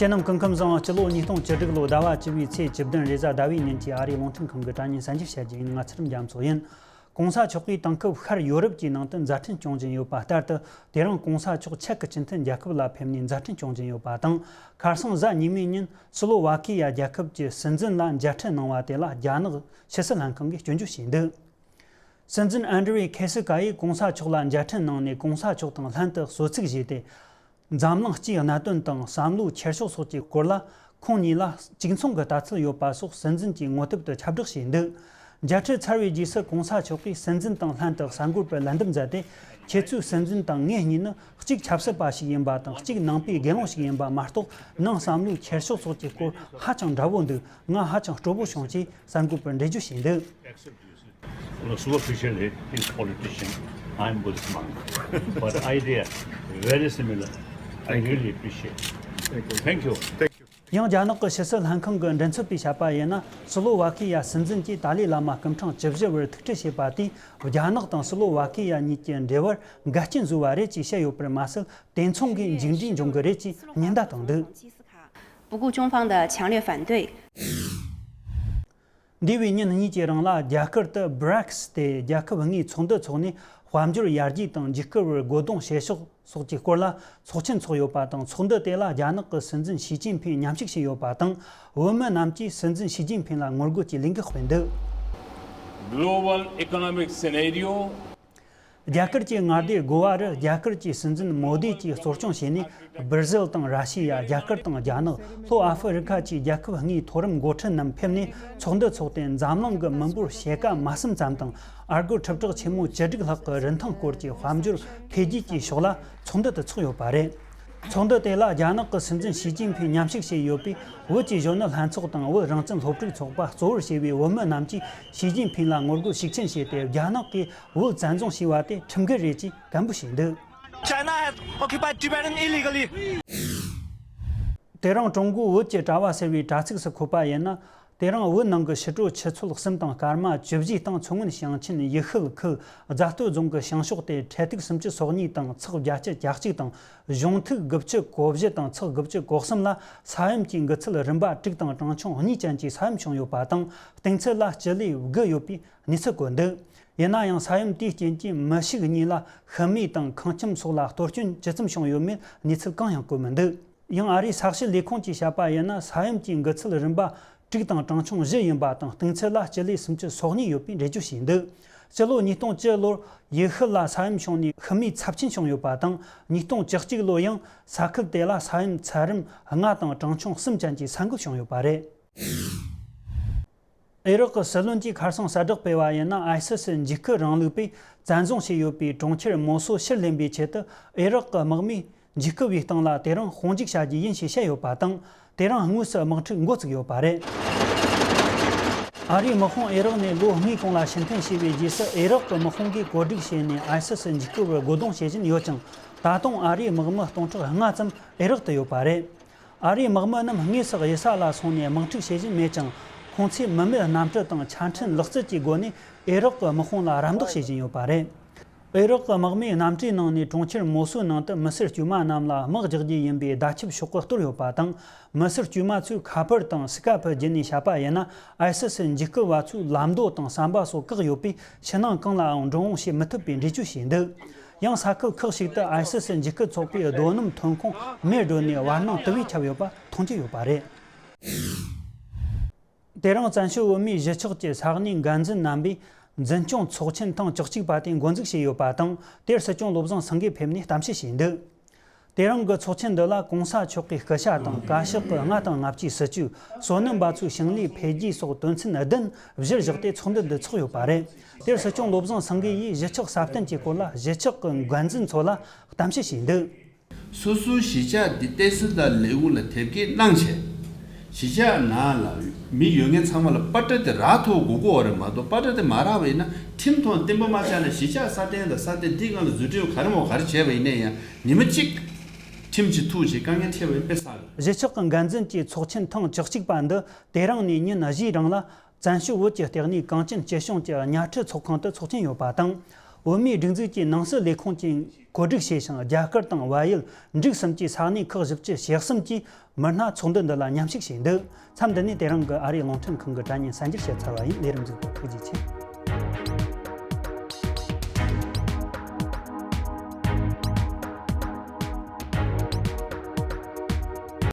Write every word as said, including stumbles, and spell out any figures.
ཁྱེད་རྣམས་སྐུ་ཁམས་བཟང་། སྤྱི་ལོ་ཉིས་སྟོང་བཅུ་དྲུག་ལོ་ཟླ་བ་བཅུ་བའི་ཚེས་བཅུ་བདུན་རེས་གཟའ་ཟླ་བའི་ཉིན་གྱི་ཨ་རིའི་རླུང་འཕྲིན་ཁང་གི་དྲ་བརྙན་གསར་འགྱུར་བཤད་རྒྱུ་ཡིན། ང་ཚེ་རིང་རྒྱ་མཚོ་ཡིན། ྋགོང་ས་མཆོག་གིས་དེང་སྐབས་ཤར་ཡོ་རོབ་ཀྱི་ནང་དུ་མཛའ་འཕྲིན་སྐྱོང་བཞིན་ཡོད་པ་ལྟར་དུ། དེ་རིང་ྋགོང་ས་མཆོག་ཅེག་གི་སྤྱི་མཐུན་རྒྱལ་ཁབ་ལ་ཕེབས་ནས་མཛའ་འཕྲིན་སྐྱོང་བཞིན་ཡོད་པ་དང་། ཁ་སང་གཟའ་ཉི་མའི་ཉིན་སི་ལོ་ཝ་ཁི་ཡ་རྒྱལ་ཁབ་ཀྱི་སྲིད་འཛིན་ལ་མཇལ་འཕྲད་གནང་བ་དེ་ལ་རྒྱ་ནག་ཕྱི་སྲིད་ལྷན་ཁང་གིས་སྐྱོན་བརྗོད་བྱས་འདུག་སྲིད་འཛིན་ཨན་ཌྲེ་ཁེ་སི་ཀ་ཡིས་ྋགོང་ས་མཆོག་ལ་མཇལ་འཕྲད་གནང་ནས་ྋགོང་ས་མཆོག་དང་ལྷན་དུ་གསོལ་ཚིགས་བཞེས་ཏེ། འཛམ་གླིང་སྤྱིའི་གནད་དོན་དང་བསམ་བློའི་འཁྱེར་ཕྱོགས་སོགས་ཀྱི་སྐོར་ལ་ཁོང་གཉིས་ལ་གཅིག་མཚུངས་ཀྱི་ལྟ་ཚུལ་ཡོད་པ་སོགས་སྲིད་འཛིན་གྱིས་ངོ་དེབ་ཏུ་ཁྱབ་བསྒྲགས་བྱས་འདུག་མཇལ་འཕྲད་ཚར་བའི་རྗེས་སུ་ྋགོང་ས་མཆོག་གིས་སྲིད་འཛིན་དང་ལྷན་དུ་གསར་འགོད་པར་ལན་འདེབས་མཛད་དེ། ཁྱེད་ཚོའི་སྲིད་འཛིན་དང་ངེད་གཉིས་ནི་གཅིག་ཆབ་སྲིད་པ་ཞིག་ཡིན་པ་དང་གཅིག་ནང་པའི་དགེ་སློང་ཞིག་ཡིན་པ་མ་གཏོགས། ནང་བསམ་བློའི་འཁྱེར་ཕྱོགས་སོགས་ཀྱི་སྐོར་ཧ་ཅང་འདྲ་བོ་འདུག་ང་ཧ་ཅང་སྤྲོ་པོ་བྱུང་ཅེས་གསར་འགོད་པར་འགྲེལ་བརྗོད་བྱས་འདུག Well, superficially, he's politician, I'm businessman. But idea, very similar. I really appreciate. Thank you. ཡང་རྒྱ་ནག་གི་ཕྱི་སྲིད་ལྷན་ཁང་གི་མགྲིན་ཚབ་པས་བཤད་པ་ཡིན་ན། སི་ལོ་ཝ་ཁི་ཡ་སྲིད་འཛིན་གྱིས་ཏཱ་ལའི་བླ་མ་སྐུ་ཕྲེང་བཅུ་བཞི་བར་ཐུག་འཕྲད་བྱས་པ་དེས་རྒྱ་ནག་དང་སི་ལོ་ཝ་ཁི་ཡ་གཉིས་ཀྱི་འབྲེལ་བར་འགལ་རྐྱེན་བཟོས་པ་རེད་ཅེས་བཤད་ཡོད་པར་མ་ཟད། དེ་མཚུངས་ཀྱི་མཇུག་འབྲས་འབྱུང་གི་རེད་ཅེས་ཉེན་བརྡ་བཏང་འདུག 不顾中方的强烈反对。 འདས་པའི་ཉིན་གཉིས་ཀྱི་རིང་ལ་རྒྱ་གར་དུ་བྷི་རིག་སི་སྟེ་རྒྱལ་ཁབ་ལྔའི་ཚོགས་འདུ་འཚོགས་ནས། དཔལ་འབྱོར་ཡར་རྒྱས་དང་འཇིགས་སྐུལ་བར་སྒོ་རྡུང་བྱེད་ཕྱོགས་སོགས་ཀྱི་སྐོར་ལ་ཚོགས་ཆེན་འཚོགས་ཡོད་པ་དང་། ཚོགས་འདུ་དེ་ལ་རྒྱ་ནག་གི་སྲིད་འཛིན་ཞི་ཅིན་ཕིང་མཉམ་ཞུགས་བྱས་ཡོད་པ་དང་། བོད་མི་རྣམས་ཀྱིས་སྲིད་འཛིན་ཞི་ཅིན་ཕིང་ལ་ངོ་རྒོལ་གྱི་ལས་འགུལ་སྤེལ་འདུག Global economic scenario རྒྱ་གར་གྱི་མངའ་སྡེ་གོ་བ་རུ་རྒྱ་གར་གྱི་སྲིད་འཛིན་མོ་དི་གྱིས་གཙོ་སྐྱོང་བྱས་ནས། སྦིར་ཟིལ་དང་ར་ཤི་ཡ། རྒྱ་གར་དང་རྒྱ་ནག་ལྷོ་ཨ་ཧྥེ་རི་ཁ་བཅས་རྒྱལ་ཁབ་ལྔའི་མཐོ་རིམ་འགོ་ཁྲིད་རྣམས་ཕེབས་ནས་ཚོགས་འདུ་འཚོགས་ཏེ། འཛམ་གླིང་གི་མི་འབོར་ཕྱེད་ཀ་མ་ཟིན་ཙམ་དང་། ཨ་སྒོར་ཁྲི་ཕྲག་ཆེན་མོ་བཅུ་དྲུག་ལྷག་གི་རིན་ཐང་སྐོར་གྱི་དཔལ་འབྱོར་འཕེལ་རྒྱས་ཀྱི་ཕྱོགས་ལ་ཚོགས་འདུ་དེ་འཚོགས་ཡོད་པ་རེད། ཚོགས་འདུ་དེ་ལ་རྒྱ་ནག་གི་སྲིད་འཛིན་ཞི་ཅིན་ཕིང་མཉམ་ཞུགས་བྱས་ཡོད་པས། བོད་ཀྱི་གཞོན་ནུ་ལྷན་ཚོགས་དང་བོད་རང་བཙན་སློབ་ཕྲུག་ཚོགས་པ་གཙོ་བོར་བྱས་པའི་བོད་མི་རྣམས་ཀྱིས་ཞི་ཅིན་ཕིང་ལ་ངོ་རྒོལ་ཤུགས་ཆེན་བྱས་ཏེ། རྒྱ་ནག་གིས་བོད་བཙན་བཟུང་བྱས་པ་དེ་ཁྲིམས་འགལ་རེད་ཅེས་སྐད་འབོད་བྱས་འདུག China has occupied Tibet illegally. དེ་རིང་ཀྲུང་གོའི་བོད་ཀྱི་དྲ་བ་ཟེར་བའི་དྲ་ཚིགས་སུ་འཁོད་པ་ཡིན་ན། དེ་རིང་བོད་ནང་གི་ཕྱི་དྲོ་ཆུ་ཚོད་གསུམ་དང་སྐར་མ་བཅུ་བཞི་སྟེང་མཚོ་སྔོན་ཞིང་ཆེན་ཡུལ་ཤུལ་ཁུལ་རྫ་སྟོད་རྫོང་གི་བྱང་ཕྱོགས་ཏེ། འཕྲེད་ཐིག་སུམ་ཅུ་སོ་གཉིས་དང་ཚེག་བརྒྱད་ཅུ་གྱ་གཅིག་དང་གཞུང་ཐིག་དགུ་བཅུ་གོ་བཞི་དང་ཚེག་དགུ་བཅུ་གོ་གསུམ་ལ་ས་ཡོམ་གྱི་འགུལ་ཚད་རིམ་པ་དྲུག་དང་གྲངས་ཆུང་གཉིས་ཅན་གྱི་ས་ཡོམ་བྱུང་ཡོད་པ་དང་། གཏིང་ཚད་ལ་སྤྱི་ལེ་དགུ་ཡོད་པའི་གནས་ཚུལ་བཀོད་འདུག་ཡིན་ན་ཡང་ས་ཡོམ་དེའི་རྐྱེན་གྱིས་མི་ཕྱུགས་གཉིས་ལ་ཤི་རྨས་དང་ཁང་ཁྱིམ་སོགས་ལ་གཏོར་སྐྱོན་ཇི་ཙམ་བྱུང་ཡོད་མེད་གནས་ཚུལ་གང་ཡང་བཀོད་མི་འདུག་ཡང་ཨ་རིའི་ས་གཤིས་ལས་ཁུངས་ཀྱིས་བཤད་པ་ཡིན་ན། ས་ཡོམ་གྱི་འགུལ་ཚད་རིམ་པ་དྲུག་དང་གྲངས་ཆུང་བཞི་ཡིན་པ་དང་། གཏིང་ཚད་ལ་སྤྱི་ལེ་སུམ་ཅུ་སོ་གཉིས་ཡོད་པའི་འགྲེལ་བརྗོད་བྱས་འདུག་སྤྱི་ལོ་ཉིས་སྟོང་བཅུ་ལོར་ཡུལ་ཤུལ་ལ་ས་ཡོམ་བྱུང་ནས་ཤི་རྨས་ཚབས་ཆེན་བྱུང་ཡོད་པ་དང་། ཉིས་སྟོང་བཅུ་གཅིག་ལོར་ཡང་ས་ཁུལ་དེ་ལ་ས་ཡོམ་ཚད་རིམ་ལྔ་དང་གྲངས་ཆུང་གསུམ་ཅན་གྱི་ས་འགུལ་བྱུང་ཡོད་པ་རེད། ཨེ་རག་གི་སྲིད་བློན་གྱིས་ཁ་སང་གསལ་བསྒྲགས་སྤེལ་བ་ཡིན་ན། ཨའི་སི་སི་འཇིགས་སྐུལ་རིང་ལུགས་པས་བཙན་བཟུང་བྱས་ཡོད་པའི་གྲོང་ཁྱེར་མོ་སོལ་ཕྱིར་ལེན་པའི་ཆེད་དུ། ཨེ་རག་གི་དམག་མིས་འཇིགས་སྐུལ་བའི་སྟེང་ལ་དེ་རིང་དཔུང་འཇུག་བྱ་རྒྱུ་ཡིན་ཞེས་བཤད་ཡོད་པ་དང་། དེ་རིང་དངོས་སུ་དམག་འཁྲུག་འགོ་བཙུགས་ཡོད་པ་རེད། ཨ་རིའི་དམག་དཔུང་ཨེ་རག་ནས་ལོ་ལྔའི་གོང་ལ་ཕྱིར་འཐེན་བྱས་པའི་རྗེས་སུ། ཨེ་རག་གི་དམག་དཔུང་གིས་བཀོད་སྒྲིག་བྱས་ནས་ཨའི་སི་སི་འཇིགས་སྐུལ་བར་རྒོལ་རྡུང་བྱེད་བཞིན་ཡོད་ཅིང་། ད་དུང་ཨ་རིའི་དམག་མི་སྟོང་ཕྲག་ལྔ་ཙམ་ཨེ་རག་ཏུ་ཡོད་པ་རེད། ཨ་རིའི་དམག་མི་རྣམས་དངོས་སུ་གཡུལ་ས་ལ་སོང་ནས་དམག་འཁྲུག་བྱེད་བཞིན་མེད་ཅིང་། ཁོང་ཚོས་མི་མེད་གནམ་གྲུ་དང་ཆ་འཕྲིན་ལག་རྩལ་གྱི་སྒོ་ནས་ཨེ་རག་གི་དམག་དཔུང་ལ་རམ་འདེགས་བྱེད་བཞིན་ཡོད་པ་རེད། ཨེ་རག་གི་དམག་མིས་གནམ་གྲུའི་ནང་ནས་གྲོང་ཁྱེར་མོ་སུའུ་ནང་དུ་མི་སེར་དཀྱུས་མ་རྣམས་ལ་དམག་རྒྱག་རྒྱུ་ཡིན་པའི་བརྡ་ཁྱབ་ཤོག་གུ་གཏོར་ཡོད་པ་དང་། མི་སེར་དཀྱུས་མ་ཚོས་ཁ་པར་དང་སི་ཀ་ཕི་བརྒྱུད་ནས་བཤད་པ་ཡིན་ན། ཨའི་སི་སི་འཇིགས་སྐུལ་བ་ཚོས་ལམ་རྡོ་དང་ཟམ་པ་སོགས་བཀག་ཡོད་པས། ཕྱི་ནང་གང་ལའང་འགྲོ་འོང་བྱེད་མི་ཐུབ་པའི་འགྲེལ་བརྗོད་བྱས་འདུག་ཡང་ས་ཁུལ་ཁག་ཅིག་ཏུ་ཨའི་སི་སི་འཇིགས་སྐུལ་ཚོགས་པའི་རྡོ་སྣུམ་ཐོན་ཁུངས་མེར་སྒྲོན་ནས་བར་སྣང་དུ་བས་ཁྱབ་ཡོད་པ་མཐོང་རྒྱུ་ཡོད་པ་རེད། དེ་རིང་བཙན་བྱོལ་བོད་མིའི་གཞིས་ཆགས་ཀྱི་ས་གནས་འགན་འཛིན་རྣམ་པས་འཛིན་སྐྱོང་ཚོགས་ཆེན་ཐེངས་བཅུ་གཅིག་པ་དེ་འགོ་འཛུགས་བྱས་ཡོད་པ་དང་། དེར་སྲིད་སྐྱོང་བློ་བཟང་སེང་གེ་ཕེབས་ནས་གཏམ་བཤད་བྱས་འདུག་དེ་རིང་གི་ཚོགས་ཆེན་འདི་ལ་༸གོང་ས་མཆོག་གི་སྐུ་ཕྱྭ་དང་བཀའ་ཤག་གི་ལྔ་དང་ལྔ་བཅུའི་སྲིད་བྱུས། སོ་ནམ་པ་ཚོའི་ཞིང་ལས་འཕེལ་རྒྱས་སོགས་དོན་ཚན་བདུན་གཞིར་བཞག་སྟེ་ཚོགས་འདུ་འདི་འཚོགས་ཡོད་པ་རེད། དེར་སྲིད་སྐྱོང་བློ་བཟང་སེང་གེ་ཡིས་གཞིས་ཆགས་སྲ་བརྟན་གྱི་སྐོར་ལ་གཞིས་ཆགས་ཀྱི་འགན་འཛིན་ཚོ་ལ་གཏམ་བཤད་བྱས་འདུག་སོ་སོའི་གཞིས་ཆགས་འདི་བསྟན་སྲིད་དང་ལས་ཁུངས་ལ་དེབ་སྐྱེལ་གནང་བྱས། གཞིས་ཆགས་ནང་ལ་མི་ཡོད་མཁན་ཚང་མ་ལ་པ་ཏྲ་དེ་རག་ཐུབ་དགོས་ཀྱི་ཡོད་རེད་མ་གཏོགས། པ་ཏྲ་དེ་མ་རག་པ་ཡིན་ན་ཁྲིམས་ཐོག་བརྟན་པོ་མ་ཆགས་ན། གཞིས་ཆགས་སྲ་བརྟན་དང་སྲ་བརྟན་འདི་སྒང་ལ་རྫུ་འཕྲུལ་ག་རེ་མོ་ག་རེ་བྱས་པ་ཡིན་ནའི་ཡང་ཉི་མ་གཅིག་ཁྲིམས་ཀྱིས་ཐུག་བྱས་དཀའ་ངལ་འཕྲད་པ་ཡིན་དཔེ་བསགས་ཡོད། གཞིས་ཆགས་ཀྱི་འགན་འཛིན་གྱི་ཚོགས་ཆེན་ཐེངས་བཅུ་གཅིག་པ་འདི་དེ་རིང་ནས་ཉིན་བཞིའི་རིང་ལ་བཙན་བྱོལ་བོད་ཀྱི་ལྟེ་གནས་གངས་ཅན་སྐྱིད་གཤོངས་ཀྱི་གཉའ་ཁྲི་ཚོགས་ཁང་དུ་འཚོགས་ཀྱིན་ཡོད་པ་དང་། བོད་མིའི་སྒྲིག་འཛུགས་ཀྱི་ནང་སྲིད་ལས་ཁུངས་ཀྱིས་བཀོད་སྒྲིག་བྱས་ཤིང་། རྒྱ་གར་དང་བལ་ཡུལ་འབྲུག་གསུམ་གྱི་ས་གནས་ཁག་བཞི་བཅུ་ཞེ་གསུམ་གྱི་མི་སྣ་ཚོགས་འདུ་འདི་ལ་མཉམ་ཞུགས་བྱས་འདུག་མཚམས་འདི་ནས་དེ་རིང་གི་ཨ་རིའི་རླུང་འཕྲིན་ཁང་གི་དྲ་བརྙན་གསན་རྒྱུར་བྱས་ཚར་བ་ཡིན། ལས་རིམ་གཟིགས་པར་ཐུགས་རྗེ་ཆེ།